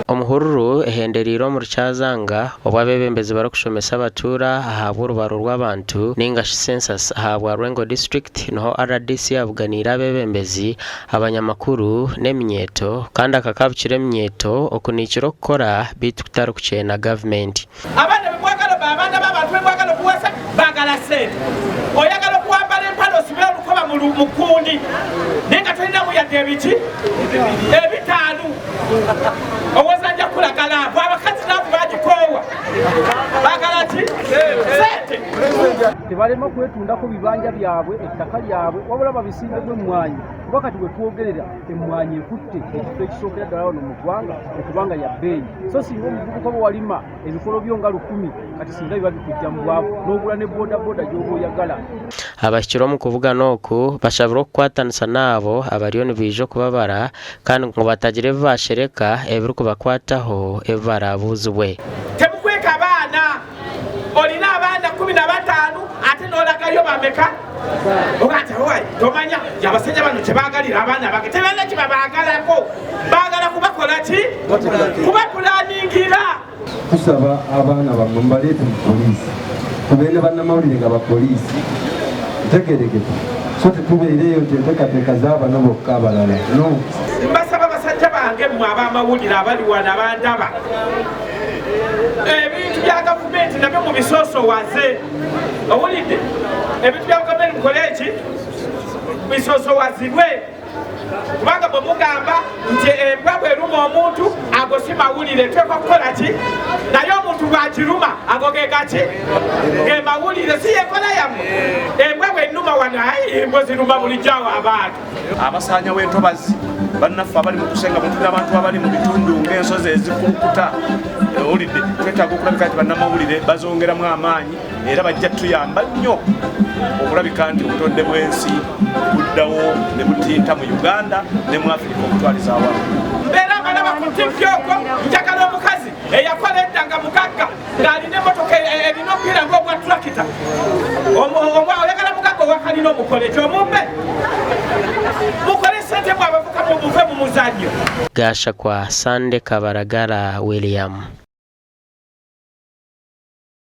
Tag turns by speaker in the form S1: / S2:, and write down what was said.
S1: Omuhururu ehendereire omuri Kyazanga obu abeebembezi barikushomesa abatuura ahabw'orubaro rw'abantu ninga shi census ahabwa Lwengo district niho rdc yabuganiire abeebembezi, abanyamakuru n'eminyeeto kandi akakabukira eminyeeto okunikira okukora beitu kutari kukyeena gavumenti.
S2: Abaana bemwagala abaana b'abantu bemwagala okuwasa baagala sente. Oyagala okwambala empale osibe olukoba mu kundi naye nga tolinamu yadde ebiki ebitaano. Owoza nja kulaga laavu abakazi laavu bagikoowa baagala ki sente.
S3: Tebalema kwetundako bibanja byabwe ettaka lyabwe wabula babisimbemu emmwanyi kuba kati wetwogerera emmwanyi ekutte ekifo ekisookera ddala wano mu ggwanga okubanga ya bbeeyi so singa omuvubuka bwe walima ebikolo byo nga lukumi kati singa biba bikujja mu bwavu n'ogula ne bodaboda gy'oba oyagala.
S1: Abahikire omu kubugana oku bashabirwe okukwatanisa n'abo abariyo nibaija okubabara kandi ngu batagira ebi baashereka ebirikubakwataho ebi baraabuuzibwe.
S2: Temukweka abaana. Olina abaana 15 ate n'olagayo bameka? Oba ati owai tomanya abasajja bano kyebagalira abaana bange tebalina kyebabaagalako, baagala kubakola ki? Kubapulaningira.
S4: Tusaba abaana bammwe mubaleete mu poliisi, tubeere ne bannamawulire nga bapoliisi ntegerekeka, so tetubeereeyo nti enteekateeka z'abano bokka abalala no.
S2: Mbasaba basajja bange mmwe ab'amawulire abali wano abandaba, ebintu bya gavumenti nabyo mubisoosowaze. Owulidde? Ebintu bya gavumenti mukole eki? Bisoosowazibwe, kubanga bwe mugamba nti embwa bweruma omuntu ago si mawulire, twekwa kukola ki? Naye omuntu bw'agiruma ago ge gaki? Ge mawulire, si yekola yammwe. Embwa bw'ennuma wano, ayi embwa ziruma bulijjo awo abantu.
S5: Abasaanyawo entobazi bannaffe abali mu kusenga mutulira abantu abali mu bitundu ng'ensozi ezikulukuta, owulidde, twetaaga okulabika nti bannamawulire bazongeramu amaanyi era bajja tuyamba nnyo okulabika nti obutonde bw'ensi buddawo ne butinta mu Uganda ne mu Afirika okutwaliza awamu.
S2: Mbeera abalaba ku ttivi okwo, njagala omukazi eyakola edda nga mugagga ng'alina emmotoka erina omupiira ng'ogwa tulakita. Oyagala mugagga owakalina omukole kyomumpe mukole sente mwe abavuka muve mu muzannyo.
S1: Gashakwa Sande Kabaragara William.